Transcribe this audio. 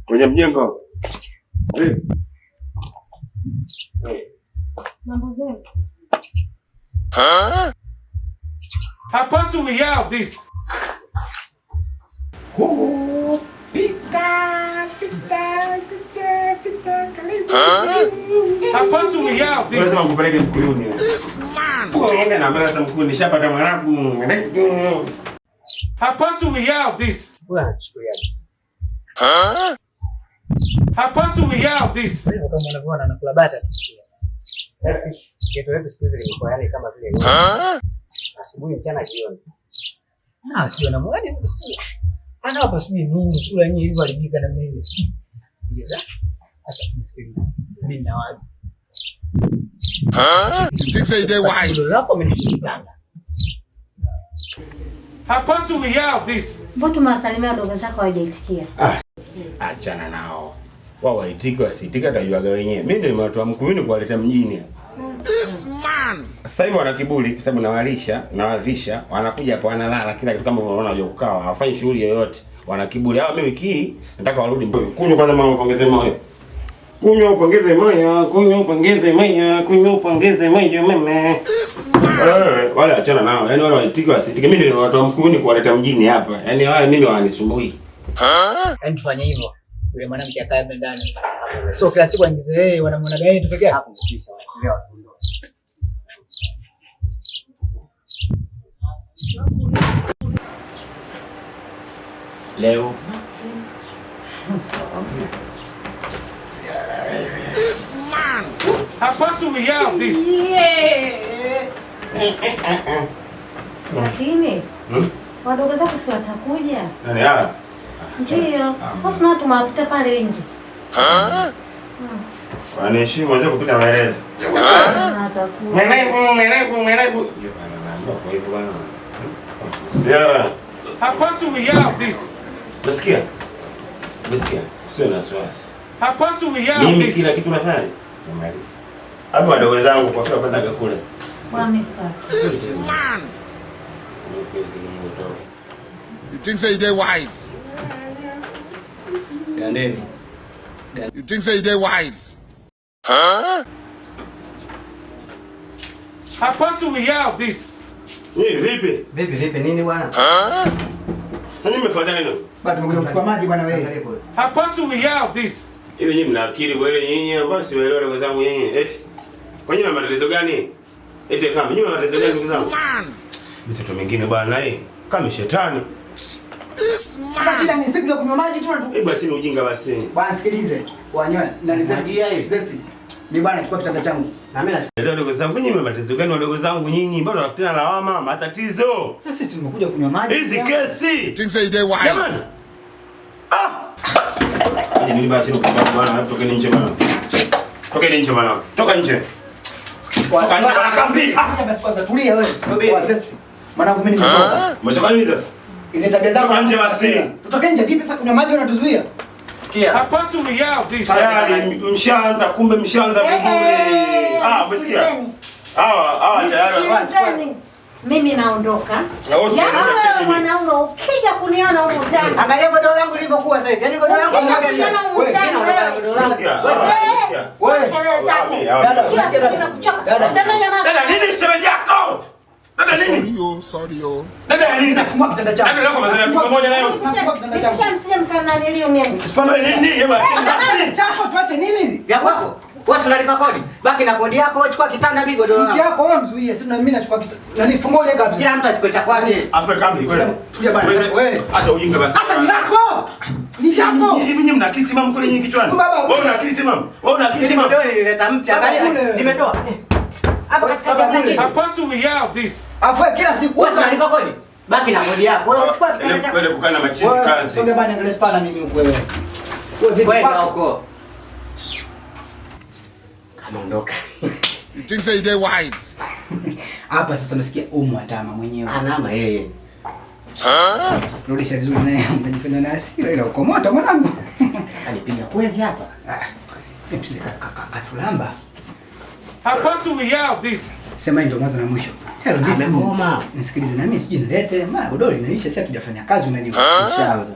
Kwenye mjengo. Mambo zenu. Apostle, we hear of this. Pita, pita, pita, pita, karibu. Apostle, we hear of this. Lazima nikupeleke Mkuyuni. Unaenda na mara za Mkuyuni, nishapata Mwarabu. Apostle, we hear of this. Wewe anachukuliaje? Apostle, we hear of this. Kwa hivyo kama unavyoona anakula bata tu. Geto letu siku hizi limekuwa yani kama vile asubuhi, mchana, jioni. Na sijui anamu yaani sijui anawapa sijui nini sura yenyewe ilivyoharibika na mimi. Ndio sasa nisikilize. Mimi nina wazo. You think say they wise? Godoro lako amenishindana. Apostle, we hear of this. Mbona tumewasalimia wadogo zako hawajaitikia? Ah, achana nao. Wao waitike wasiitike atajuaga wenyewe. Mimi ndio nimewatoa Mkuyuni kuwaleta mjini hapa. Sasa hivi wana kiburi kwa sababu nawalisha, nawavisha, wanakuja hapa wanalala kila kitu kama unaona waje kukaa, hawafanyi shughuli yoyote. Wana kiburi. Hawa mimi wiki hii nataka warudi Mkuyuni. Kunywa kwanza mama upongeze moyo. Kunywa upongeze moyo, kunywa upongeze moyo, kunywa upongeze moyo mama. Wale achana nao. Yaani wale waitike wasiitike. Mimi ndio nimewatoa Mkuyuni kuwaleta mjini hapa. Yaani wale mimi wananisumbui. Yaani tufanye hivyo. Yule mwanamke akae hapa ndani. So kila siku aingize yeye wanamuona gani tu peke yake. Leo Apostle, we hear of this. Lakini Hmm? wadogo zako si watakuja? Nani hawa? Ndio. Sasa tumewapita pale nje. Wanaheshimu wazee kupita maelezo. Atakuja. Mwenegu, mwenegu, mwenegu. Ndio bana, naambiwa kwa hivyo bana. Siara. Apostle, we hear of this. Umesikia? Umesikia? Usiwe na wasiwasi. Apostle, we hear of Mimi this. kila kitu nafanya. Namaliza. Hapo wadogo zangu kwa fika kwenda kule. Bwana mistaki. You think say they wise? Gandeni. You think say they wise? Apostle, we hear of this. Ni vipi? Vipi vipi nini bwana? Sasa nimefuata nini? Bado tumekuja kuchukua maji bwana wewe. Apostle, we hear of this. Hivi nyinyi mna akili kweli nyinyi ambao siwaelewa ndugu zangu nyinyi? Eti. Kwa nini mna matatizo gani? Eti kama nyinyi mna matatizo gani ndugu zangu? Mtoto mwingine bwana eh, kama shetani. Sasa shida ni siku ya kunywa maji tu tu. Hebu acheni ujinga basi. Bwana sikilize. Wanyoe na ni zesti. Magia hivi. Zesti. Mimi bwana chukua kitanda changu. Na mimi na Leo ndugu zangu nyinyi mna matatizo gani wadogo zangu nyinyi? Bado tafutana lawama, matatizo. Sasa sisi tumekuja kunywa maji. Hizi kesi. You think say they wise? Jamani. Ah! Aje nini basi chini kwa bwana, tokeni nje bwana. Tokeni nje bwana. Toka nje. Toka nje bwana kambi. Ah! Tulia basi kwanza tulia wewe. Subiri. Bwana zesti. Mwanangu mimi nimechoka. Umechoka nini sasa? Hizi tabia zako Toka nje basi. Tutoke nje vipi sasa kunywa maji unatuzuia? sikia. Apostle, we hear of this. Tayari mshaanza, kumbe mshaanza vizuri. Ah, umesikia? Hawa hawa tayari. Nisikilizeni. Mimi naondoka. Na wewe usiondoke Yaani chini wewe mimi. mwanaume ukija kuniona humu ndani. Angalia godoro langu lilivyokuwa sasa hivi. Yaani godoro langu Ukija angalia. kuniona humu ndani wewe. Godoro langu. Umesikia? Hawa, umesikia? Wewe. Kelele zako. Hawa, Dada, Kila umesikia siku dada? nimekuchoka. Dada. Tena nyamaza. Dada nini shemeji yako? Dada nini? Sorry yo, sorry yo. Dada ya nini? Nafungua kitanda changu. Dada lako mazana tuko pamoja nayo. Nafungua kitanda changu. Nikisha msije mkananiliu mimi. Wewe nini? Hebu acheni basi. Chako tuache nini? Vya kwako. Wewe unalipa kodi. Baki na kodi yako, chukua kitanda mimi godoro Mke langu. yako wewe mzuie, sisi na mimi nachukua kitanda. Nani fungua ile kabisa. Kila mtu achukue cha kwake. Afa kambi kweli. Tulia bana. Wewe. Acha ujinga basi. Sasa ni lako. Ni vyako. Hivi nyinyi mna akili timamu kweli nyinyi kichwani? Baba, Wewe una akili timamu? Wewe una akili Hili timamu? godoro nilileta mpya. Baba, Angalia. bure. Nimetoa. Hapa katikati Baba, hamna bure. kitu. Apostle, we hear of this. Afu kila siku Wewe unalipa kodi. Baki na kodi yako. Wewe chukua kitanda chako. Kwenda kukaa na machizi Wewe, kazi. Songa bana angalia spana mimi huko wewe. Wewe vipi? Kwenda huko. Kama ondoka. You think say they wise? Hapa sasa unasikia umu atama mwenyewe. Anama yeye. Rudisha vizuri naye unajifanya na hasira ila uko moto mwanangu. Alipiga kweli hapa. Ah, msize katulamba. Apostle, we hear of this. Sema hii ndio mwanzo na mwisho. Tena mimi Amegoma. Nisikilize na mimi sijui nilete, maana godoro linaisha, sisi hatujafanya kazi unajua. Ushaanza.